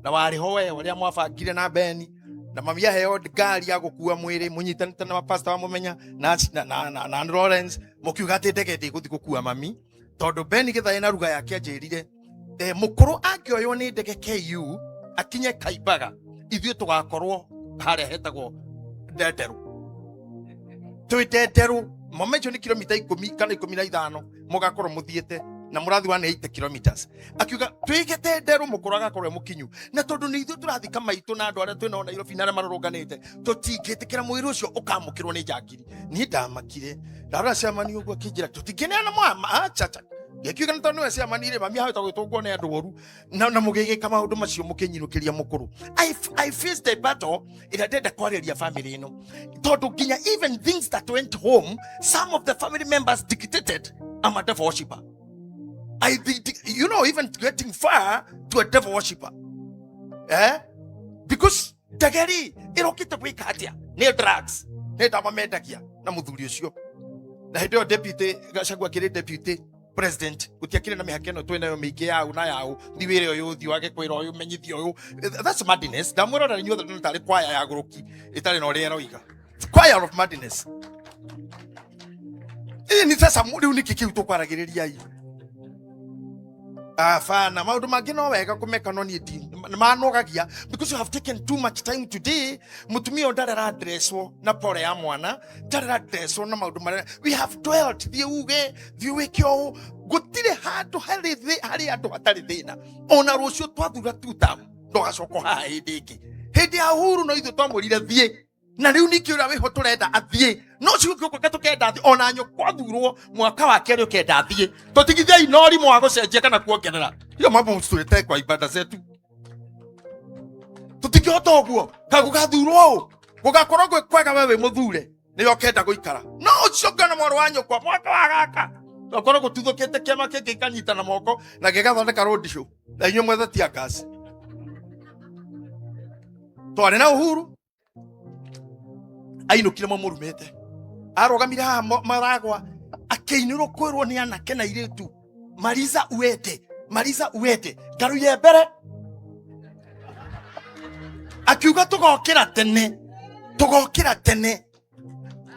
Na warĩ ho we ũrĩa mwabangire na Beni na mami aheo ngari ya gũkua mwĩrĩ mũnyitanĩte na pastor wa mũmenya na na na, na, na Lawrence, mũkiuga atĩ ndege ndĩgũthiĩ gũkua mami tondũ Beni Gĩthaĩ na ruga yake anjĩrire mũkũrũ angĩoywo nĩ ndege KU akinye Kaimbaga, ithuĩ tũgakorwo harĩa hetagwo Ndenderũ, twĩ Ndenderũ mama icio nĩ kilomita 10 kana 15 mũgakorwo mũthiĩte na mũrathi wa 80 kilometers. Akiuga twĩgete Ndenderũ mũkũrũ agakorwo e mũkinyu, na tondũ nĩ ithuĩ tũrathika maitũ na andũ arĩa twĩnao Nairobi na arĩa marũrũnganĩte, tũtingĩtĩkĩra mwĩrĩ ũcio ũkamũkĩrwo nĩ njangiri. Niĩ ndamakire ndarora cemani ũguo akĩnjĩra tũtingĩneana mwama achacha, ngĩkiuga nĩ tondũ nĩwe cemani rĩ, mami ahota gwĩtũngwo nĩ andũ oru na mũgĩgĩka maũndũ macio mũkĩnyinũkĩria mũkũrũ. I faced a battle ĩrĩa ndenda kwarĩria family ĩno, tondũ nginya even things that went home, some of the family members dictated I'm a devil worshipper. I think, even getting far to a devil worshipper. Eh? Because ndegeri ĩrokĩte gwĩka atĩa? Nĩ drugs. Nĩ ndawa mendagia na mũthuri ũcio. Na hĩndĩ ĩyo deputy Gachagua akĩrĩ deputy president, gũtiakĩrĩ na mĩhaka ĩno twĩnayo mĩingĩ yau na yau, thi wĩre ũyũ, thi wage kwĩra ũyũ, menyithia ũyũ. That's madness. Ndamwĩrora inyuothe nĩ tarĩ kwaya ya gũrũki ĩtarĩ na ũrĩa ĩroiga. Choir of madness. Ĩĩ ni sasa rĩu nĩkĩ kĩu tũkwaragĩrĩria i? Abana, maũndũ mangĩ no wega kũmeka, no niĩ nĩ manogagia because you have taken too much time today. Mũtumia ũyũ ndarĩ aradresswo na pore ya mwana, ndarĩ aradresswo na maũndũ marĩa we have dwelt. Thiĩ uge, thiĩ wĩke ũũ, gũtirĩ handũ harĩ harĩ andũ hatarĩ thĩna. Ona rũciũ twathura two term, ndũgacoka haha hĩndĩ ĩngĩ. Hĩndĩ ya Uhuru no ithuĩ twamwĩrire thiĩ, na rĩu ningĩ ũrĩa wĩho tũrenda athiĩ, no cio gĩũka tũkenda athiĩ. Ona nyũkwa athurwo mwaka wa kerĩ ũkenda athiĩ. Tũtigithei na ũrimũ wa gũcenjia kana kuongerera hiyo mambo, msituletee kwa ibada zetu. Tũtingĩhota ũguo. Kagũgathurwo ũ gũgakorwo gwĩ kwega, we wĩ mũthure nĩyo ũkenda gũikara, no ũcio ngana mwarĩ wa nyũkwa mwaka wa gaka tokorwo gũtuthũkĩte kĩama kĩngĩ kanyitana moko na gĩgathondeka road show na inyuĩ mwethe tear gas. Twarĩ na Uhuru ainũkire mamũrumĩte, arũgamire haha maragwa akĩinĩrwo kwĩrwo nĩ anake na airĩtu, "Mariza uende, Mariza uende." Ngaruye mbere akiuga tũgokĩra tene, tũgokĩra tene.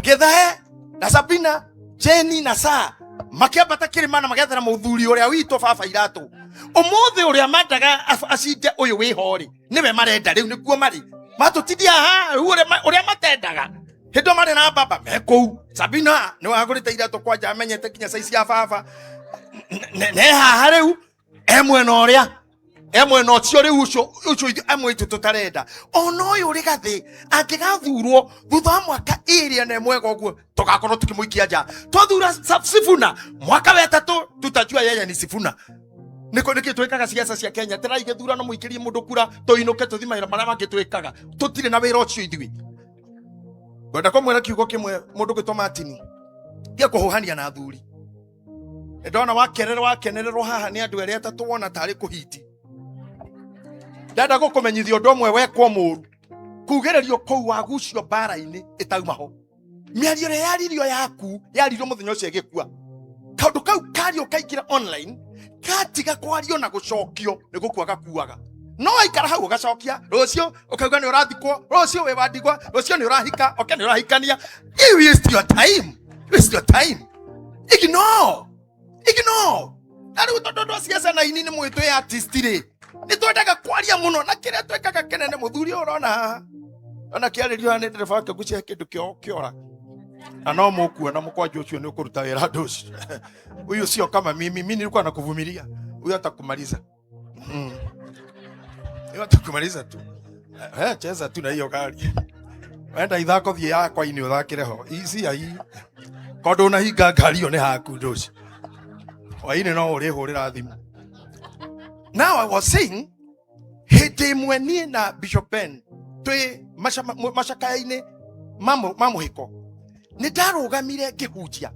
Gĩthae na Sabina Jeni na saa makĩambata kĩrĩma na magethera mũthuri ũrĩa witũ baba iratũ ũmũthĩ ũrĩa mendaga acinde ũyũ wĩho rĩ, nĩwe marenda rĩu, nĩkuo marĩ matũtindia haha rĩu ũrĩa matendaga hĩndĩ ĩyo marĩ na baba me kũu. Sabina nĩ wagũrĩte iratũ kwanja amenyete nginya size ya baba. Ne haha rĩu e mwena ũrĩa, e mwena ũcio rĩu, ũcio ũcio ithuĩ amwe itũ tũtarenda. Ona ũyũ ũrĩ gathĩ angĩgathurwo thutha wa mwaka ĩrĩ na ĩmwega ũguo, tũgakorwo tũkĩmũikia nja. Twathura Sifuna mwaka wetatũ, tutajua yeye ni Sifuna. Nĩkũ nĩkĩ twĩkaga ciaca cia Kenya tĩrai gĩthurano mũikĩrie mũndũ kura, tũinũke tũthi mawĩra marĩa mangĩ twĩkaga. Tũtirĩ na wĩra ũcio ithuĩ. Ngwenda kũmwĩra kiugo kĩmwe, mũndũ gwĩtwo Martin, tiga kũhũhania na athuri. Ndona wakererwo, wakenererwo haha nĩ andũ erĩ atatũ, wona tarĩ kũhiti. Ndenda gũkũmenyithia ũndũ ũmwe, wekwo mũru kugĩrĩrio kũu wagucio mbara-inĩ ĩtauma ho. Mĩario ĩrĩa yaririo yaku yaririo mũthenya ũcio ĩgĩkua, kaũndũ kau kario kaingĩra online gatiga kwario na gũcokio nĩ gũkua gakuaga. No waikara hau ũgacokia, rũciũ ũkauga nĩ ũrathikwo, rũciũ wĩ wa ndigwa, rũciũ nĩ ũrahika, oke nĩ ũrahikania. You waste your time, waste your time. Ignore, ignore. Na rĩu tondũ andũ a ciaca na ini nĩ mwĩ twĩ artist rĩ, nĩ twendaga kwaria mũno, na kĩrĩa twĩkaga kĩnene mũthuri ũyũ ũrona haha ona kĩarĩrio haha nĩ ndereba wake, ngwĩciria kĩndũ kĩo kĩora na no mũkuona mũkwanja ũcio nĩ ũkũruta wĩra. Andũ ũcio huyu sio kama mimi, mimi nilikuwa nakuvumilia, huyu atakumaliza. Huyu atakumaliza tu. Cheza tu na hiyo gari, wenda ithako thiĩ yakwa-inĩ ũthakĩre ho ici ai ko ndũnahinga ngari ĩyo nĩ haku ndũci hwainĩ no ũrĩhũrĩra thimũ. Now I was saying, hĩndĩ ĩmwe niĩ na Bishop Ben twĩ macakaya-inĩ ma mũhĩko, nĩ ndarũgamire ngĩhunjia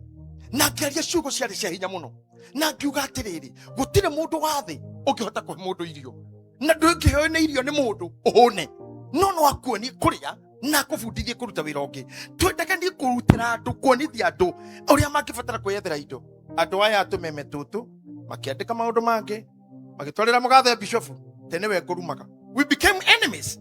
na ngĩaria ciugo ciarĩ cia hinya mũno, na ngiuga atĩrĩrĩ, gũtirĩ mũndũ wa thĩ ũngĩhota kũhe mũndũ irio, na ndũngĩheo nĩ irio nĩ mũndũ ũhũne, no no akuonie kũrĩa na akũbundithie kũruta wĩra ũngĩ. Twendaga niĩ kũrutĩra andũ, kuonithia andũ ũrĩa mangĩbatara kwĩyethera indo. Andũ aya atũmeme tũtũ makĩandĩka maũndũ mangĩ magĩtwarĩra mũgathe bishofu te nĩwe ngũrumaga. We became enemies.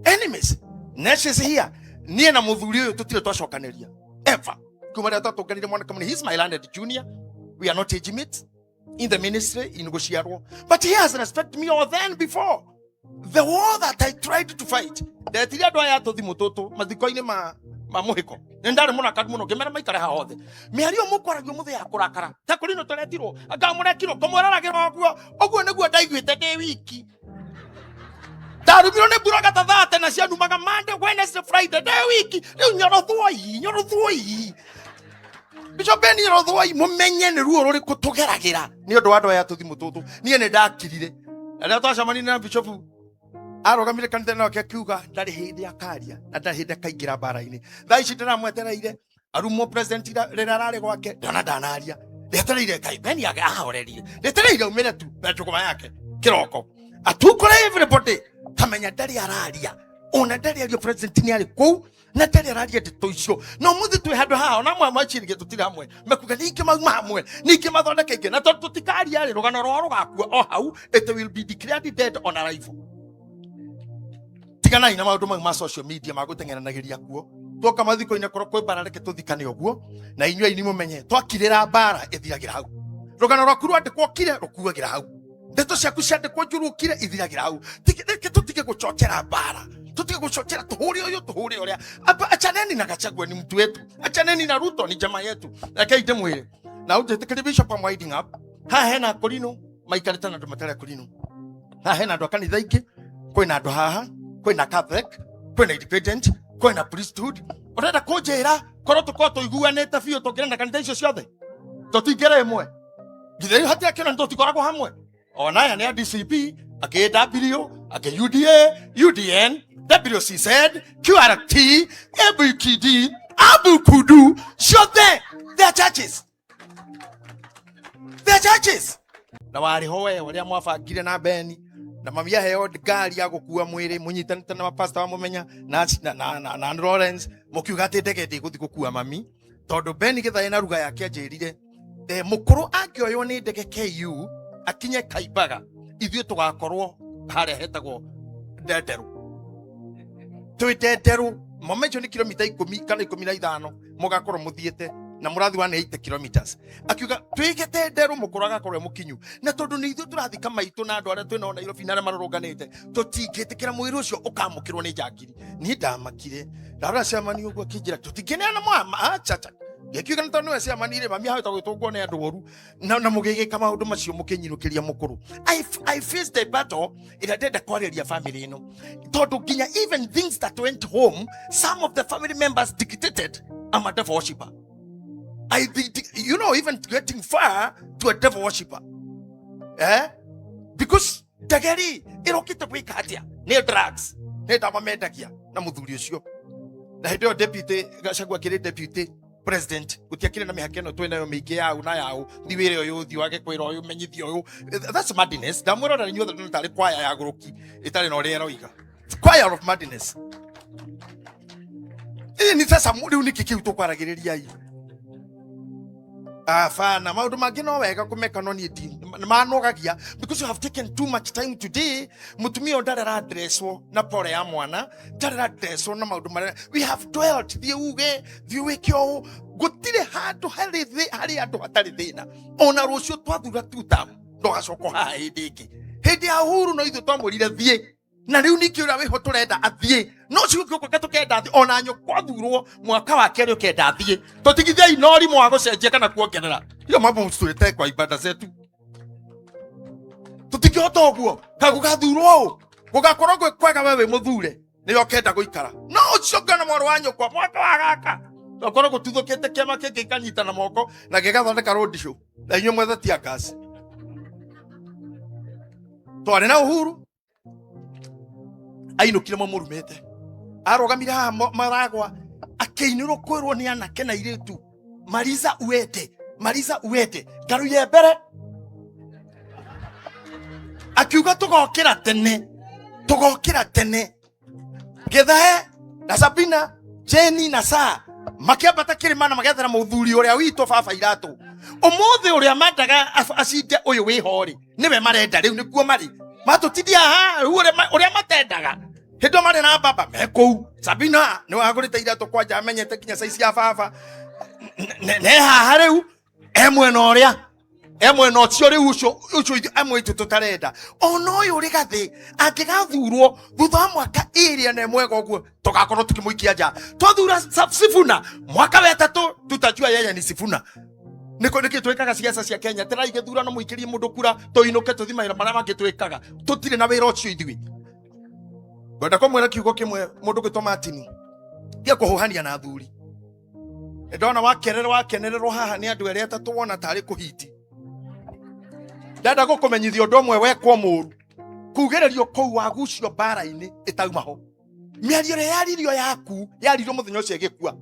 Enemies. Nesh is here. Niĩ na mũthuri ũyũ tũtirĩ twacokanĩria ever. Kuma rĩrĩa twatũnganire mwanake mũnini. He's my landed junior. We are not age mates in the ministry in gũciarwo. But he has respect me all then before. The war that I tried to fight. Ndetire andũ aya tũthimũ tũtũ mathiko-inĩ ma mũhĩko. Nĩ ndarĩ mũrakaru mũno ngĩmera maikare haha othe. Mĩario mũkwaragia ũmũthĩ ya kũrakara. Ta kũrĩ no tũretirwo. Anga mũrekirwo kũmũraragĩra ũguo. Ũguo nĩguo ndaiguĩte ndĩ wiki. Ndarumirwo nĩ mbura gatathate na cianumaga Monday, Wednesday, Friday ndĩ wiki. Rĩu nyorothwoi, nyorothwoi. Bishop Ben nyorothwoi mũmenye nĩ ruo rũrĩkũ tũgeragĩra nĩ ũndũ wa andũ aya tũthimũ tũtũ. Niĩ nĩ ndakirire. Na rĩrĩa twacemanirie na Bishop arũgamire kanitha nake akiuga ndarĩ hĩndĩ akaria na ndarĩ hĩndĩ akaingĩra mbara-inĩ. Thaa ici ndĩramwetereire arumwo president rĩrĩa ararĩ gwake ndona ndanaria. Ndetereire Ngai Ben age ahorerie. Ndetereire aumĩre tu na njũgũma yake kĩroko. Atukũre everybody kamenya ndarĩ araria. Ona ndarĩ aria president nĩ arĩ kũu na ndarĩ araria ndeto icio. Na ũmũthĩ twĩ handũ haha ona amwe mwacirige tũtirĩ hamwe mekuga ningĩ mauma hamwe ningĩ mathondeke ingĩ na tondũ tũtikaria rĩ rũgano rwao rũgakua o hau, it will be declared dead on arrival. Tiganai na maũndũ mau ma social media ma gũteng'eranagĩria kuo. Twoka mathiko-inĩ korwo kwĩ mbara reke tũthikane ũguo na inyuĩ aini mũmenye twakirĩra mbara ĩthiragĩra hau. Rũgano rwaku rwandĩkwo kire rũkuagĩra hau. Ndeto ciaku ciandĩkwo njũru ũkire ithiragĩra hau. Reke tũtige gũchochera mbara, tũtige gũchochera tũhũre ũyũ tũhũre ũrĩa. Aba, achaneni na Gachagua ni mtu wetu, achaneni na Ruto ni jamaa yetu. Reke ndĩmwĩre na ũnjĩtĩkĩrie Bishop, I'm winding up. Haha hena Korino maikarĩte na andũ matarĩ a Korino. Haha hena andũ a kanitha ingĩ, kwĩna andũ haha, kwĩna Catholic, kwĩna independent, kwĩna priesthood. Ũrenda kũnjĩra korwo tũkorwo tũiguanĩte biũ tũngĩrenda kanitha icio ciothe tũtingĩra ĩmwe? Nginya rĩu hatirĩ kĩona tũtikoragwo hamwe. Ona aya nĩ a DCP, akĩ W, akĩ UDA, UDN, WCZ, QRT, ABQD, ABQD, ciothe they are churches. They are churches. Na warĩ ho we ũrĩa mwabangire na Beni na mami aheo ngari ya gũkua mwĩrĩ mũnyitanĩte na mapasta wa mũmenya na Lawrence mũkiuga atĩ ndege ndĩgũthiĩ gũkua mami tondũ Beni Gĩthaĩ na ruga yake anjĩrire mũkũrũ angĩoywo nĩ ndege KU akinye Kaimbaga ithuĩ tũgakorwo harĩa hetagwo Ndenderũ. Twĩ Ndenderũ mama icio nĩ kilomita 10 kana 15 mũgakorwo mũthiĩte na mũrathi wa 80 kilometers. Akiuga twĩgete Ndenderũ mũkũrũ agakorwo e mũkinyu, na tondũ nĩ ithuĩ tũrathika maitũ na andũ arĩa twĩnao Nairobi na arĩa marũrũnganĩte tũtingĩtĩkĩra mwĩrĩ ũcio ũkamũkĩrwo nĩ njangiri. Niĩ ndamakire ndarora cemani ũguo akĩnjĩra tũtingĩneana mwama achacha. Ngĩkiuga nĩ tondũ nĩwe cemani rĩ mami ahota gwĩtũngwo nĩ andũ oru na mũgĩgĩka maũndũ macio mũkĩnyinũkĩria mũkũrũ. I faced a battle ĩrĩa ndenda kwarĩria family ĩno tondũ nginya even things that went home, some of the family members dictated I'm a devil worshipper. I you know, even getting far to a devil worshipper. Because ndegeri ĩrokĩte gwĩka atĩa? Nĩ drugs, nĩ ndawa mendagia na mũthuri ũcio. Na hĩndĩ ĩyo deputy Gachagua akĩrĩ deputy president, gũtiakĩrĩ na mĩhaka ĩno twĩnayo mĩingĩ yau na yau, thi wĩre ũyũ, thi wage kwĩra ũyũ, menyithia ũyũ. That's madness. Ndamwĩrora inyuothe ndona tarĩ kwaya ya gũrũki ĩtarĩ na ũrĩa ĩroiga. Choir of madness. Ĩĩ ni sasa rĩu nĩkĩ kĩu tũkwaragĩrĩria i? Abana, maũndũ mangĩ no wega kũmeka no niĩ manogagia because you have taken too much time today. Mũtumia ũyũ ndarĩ aradresswo na pore ya mwana, ndarĩ aradresswo na maũndũ marĩa we have dwelt. Thiĩ uge, thiĩ wĩke ũũ, gũtirĩ handũ harĩ harĩ andũ hatarĩ thĩna. Ona rũciũ twathura tutam ndũgacoka haha hĩndĩ ĩngĩ. Hĩndĩ ya Uhuru no ithuĩ twamwĩrire thiĩ, na rĩu ningĩ ũrĩa wĩho tũrenda athiĩ no cio gĩũka tũkenda athiĩ. Ona nyũkwa athurwo mwaka wa kerĩ ũkenda athiĩ, tũtigithei na ũrimũ wa gũcenjia kana kuongerera. Hiyo mambo msitulete kwa ibada zetu, tũtingĩhota ũguo. Kagũgathurwo ũũ gũgakorwo gwĩ kwega, we wĩ mũthure nĩyo ũkenda gũikara no ũcio ngana mwarĩ wa nyũkwa mwaka wa gaka tokorwo gũtuthũkĩte kĩama kĩngĩ kanyitana moko na gĩgathondeka road show na inyuĩ mwethe tear gas. Twarĩ na Uhuru ainũkire mamũrumĩte, arũgamire haha maragwa akĩinĩrwo kwĩrwo nĩ anake na airĩtu mariza uende, mariza uende ngaruye mbere, akiuga tũgokĩra tene, tũgokĩra tene. Gĩthae na Sabina, Jeni na Saa makĩambata kĩrĩma na magethera mũthuri ũrĩa witũ baba iratũ ũmũthĩ ũrĩa mendaga acinde ũyũ wĩho rĩ nĩwe marenda rĩu nĩkuo marĩ. Matũtindia haha rĩu ũrĩa matendaga. Hĩndĩ ĩyo marĩ na baba me kũu. Sabina nĩ wagũrĩte iratũ kwanja amenyete nginya size ya baba. Ne haha rĩu e mwena ũrĩa e mwena ũcio rĩu ũcio ũcio ithuĩ amwe aitũ tũtarenda. Ona ũyũ ũrĩ gathĩ angĩgathurwo thutha wa mwaka ĩrĩa na mwega ũguo tũgakorwo tũkĩmũikia nja. Twathura Sifuna mwaka wetatũ tutajua yeye ni Sifuna. Nĩkũ nĩkĩ twĩkaga ciaca cia Kenya tĩrai gĩthurano mũikĩrie mũndũ kura tũinũke tũthi mawĩra marĩa mangĩ twĩkaga tũtirĩ na wĩra ũcio ithuĩ. Ngwenda kũmwĩra kiugo kĩmwe mũndũ gwĩtwo Martin tiga kũhũhania na athuri. Ndona wakererwo wakenererwo haha nĩ andũ erĩ atatũ wona tarĩ kũhiti. Ndenda gũkũmenyithia ũndũ ũmwe wekwo mũru kugĩrĩrio kũu wagucio mbara-inĩ ĩtauma ho. Mĩario ĩrĩa yaririo yaku yaririo mũthenya ũcio ĩgĩkua.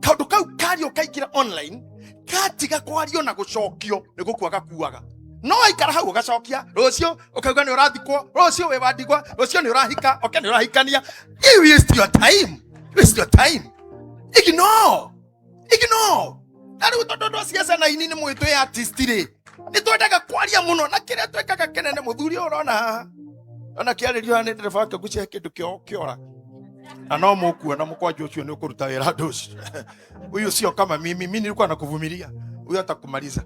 Kaũndũ kau kario kaingĩra online gatiga kwario na gũcokio nĩ gũkua gakuaga. No waikara hau ũgacokia rũciũ ũkauga nĩ ũrathikwo, rũciũ wĩ wa ndigwa, rũciũ nĩ ũrahika, oke nĩ ũrahikania. You waste your time. Waste your time. Ignore. Ignore. Na rĩu tondũ andũ a ciaca na aini nĩ mũĩ twĩ artist rĩ, nĩ twendaga kwaria mũno na kĩrĩa twĩkaga kĩnene mũthuri ũyũ ũrona haha. Ona kĩarĩrio haha nĩ ndereba wake ngwĩciria kĩndũ kĩo kĩora. Na no mũkuona mũkwanja ũcio nĩ ũkũruta wĩra andũ ũcio. Huyu sio kama mimi, mimi nilikuwa nakuvumilia. Huyu atakumaliza.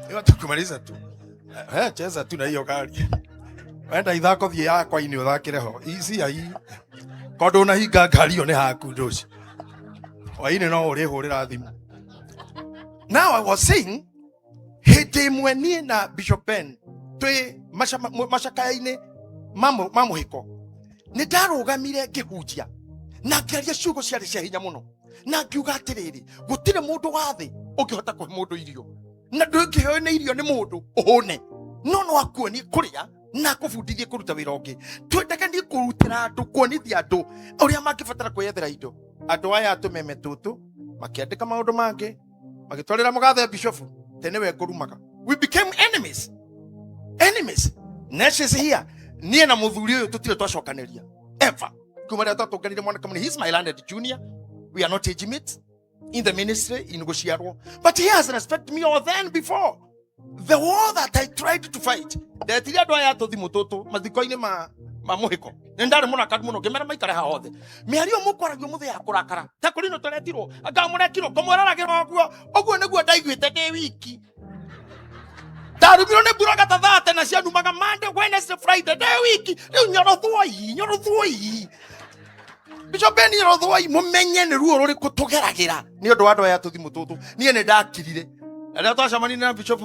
Huyu atakumaliza tu. Cheza tu na hiyo gari. Wenda ithako thiĩ yakwa-inĩ ũthakĩre ho. Ici ai. Ko ndũnahinga ngari ĩyo nĩ haku ndũci. Hwainĩ no ũrĩhũrĩra thimũ. Now I was saying hĩndĩ ĩmwe niĩ na Bishop Ben twĩ macakaya-inĩ ma mũhĩko nĩ ndarũgamire ngĩhunjia na ngĩaria ciugo ciarĩ cia hinya mũno na ngiuga atĩrĩrĩ gũtirĩ mũndũ wa thĩ ũngĩhota kũhe mũndũ irio na ndũngĩheo nĩ irio nĩ mũndũ ũhũne no no akuonie kũrĩa na akũbundithie kũruta wĩra ũngĩ. Twendaga niĩ kũrutĩra andũ kuonithia andũ ũrĩa mangĩbatara kwĩyethera indo. Andũ aya tũmeme tũtũ makĩandĩka maũndũ mangĩ magĩtwarĩra mũgathe bishofu tene we ngũrumaga. We became enemies. Enemies. Nesh is here. Niĩ na mũthuri ũyũ tũtirĩ twacokanĩria ever. Kuma rĩrĩa twatũnganire mwanake mũnini, he's my landed junior. We are not age mates in the ministry in gũciarwo, but he has respect me all then before the war that I tried to fight. Ndetire andũ aya tũthimũ tũtũ mathiko-inĩ ma mũhĩko. Nĩ ndarĩ mũrakaru mũno ngĩmera maikare haha othe. Mĩario mũkwaragia ũmũthĩ ya kũrakara ta kũrĩ no tũretirwo anga mũrekirwo kũmũraragĩra ũguo ũguo nĩguo ndaiguĩte ndĩ wiki. Ndarumirwo nĩ mbura gatathate na cianumaga Monday, Wednesday, Friday ndĩ wiki. Rĩu nyorothwoi, nyorothwoi. Bishop Ben nyorothwoi mũmenye nĩ ruo rũrĩkũ tũgeragĩra nĩ ũndũ wa andũ aya tũthimũ tũtũ. Niĩ nĩ ndakirire. Na rĩrĩa twacemanirie na Bishop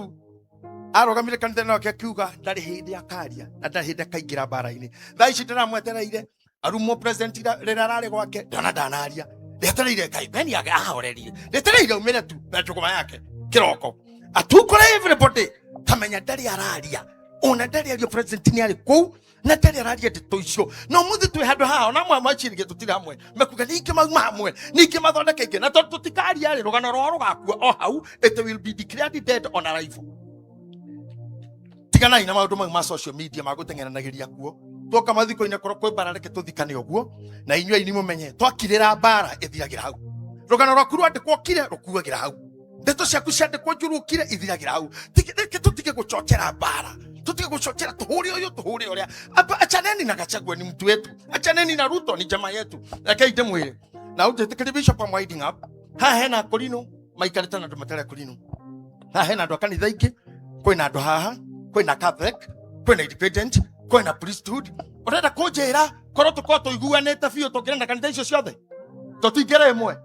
arũgamire kanitha nake akiuga ndarĩ hĩndĩ akaria na ndarĩ hĩndĩ akaingĩra mbara-inĩ. Thaa ici ndĩramwetereire arumwo president rĩrĩa ararĩ gwake ndona ndanaria. Ndetereire Ngai Ben yake ahorerie. Ndetereire umĩre tu na njũgũma yake kĩroko. Atukũre everybody kamenya ndarĩ araria. Ona ndarĩ ario president nĩ arĩ kũu na ndarĩ araria ndeto icio. Na ũmũthĩ twĩ handũ haha ona amwe maciririe tũtirĩ hamwe mekuga ningĩ mauma hamwe ningĩ mathondeke ingĩ na tondũ tũtikaria rĩ rũgano rwao rũgakua o hau. It will be declared dead on arrival. Tiganai na maũndũ mau ma social media ma gũteng'eranagĩria kuo. Twoka mathiko-inĩ korwo kwĩ mbara reke tũthikane ũguo na inyuĩ aini mũmenye twakirĩra mbara ĩthiragĩra hau. Rũgano rwaku rwandĩkwo kire rũkuagĩra hau. Ndeto ciaku ciandĩkwo njũru ũkire ithiragĩra hau. Reke tũtige gũchochera mbara, tũtige gũchochera tũhũre ũyũ tũhũre ũrĩa. Aba, achaneni na Gachagua ni mtu wetu, achaneni na Ruto ni jamaa yetu. Reke ndĩmwĩre na ũnjĩtĩkĩrie Bishop, I'm winding up. Haha hena Akorino maikarĩte na andũ matarĩ Akorino. Haha hena andũ a kanitha ingĩ, kwĩna andũ haha, kwĩna Catholic, kwĩna Independent, kwĩna priesthood. Ũrenda kũnjĩra korwo tũkorwo tũiguanĩte biũ tũngĩrenda kanitha icio ciothe tũtingĩra ĩmwe?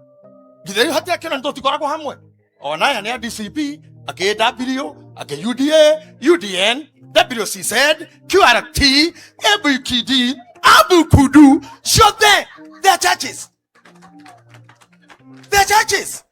Githĩ rĩu hatirĩ kĩonania tũtikoragwo hamwe? Ona aya nĩ a DCP, akĩ W, akĩ UDA, UDN, WCZ, QRT, ABQD, ABQD, ciothe they are churches. They are churches.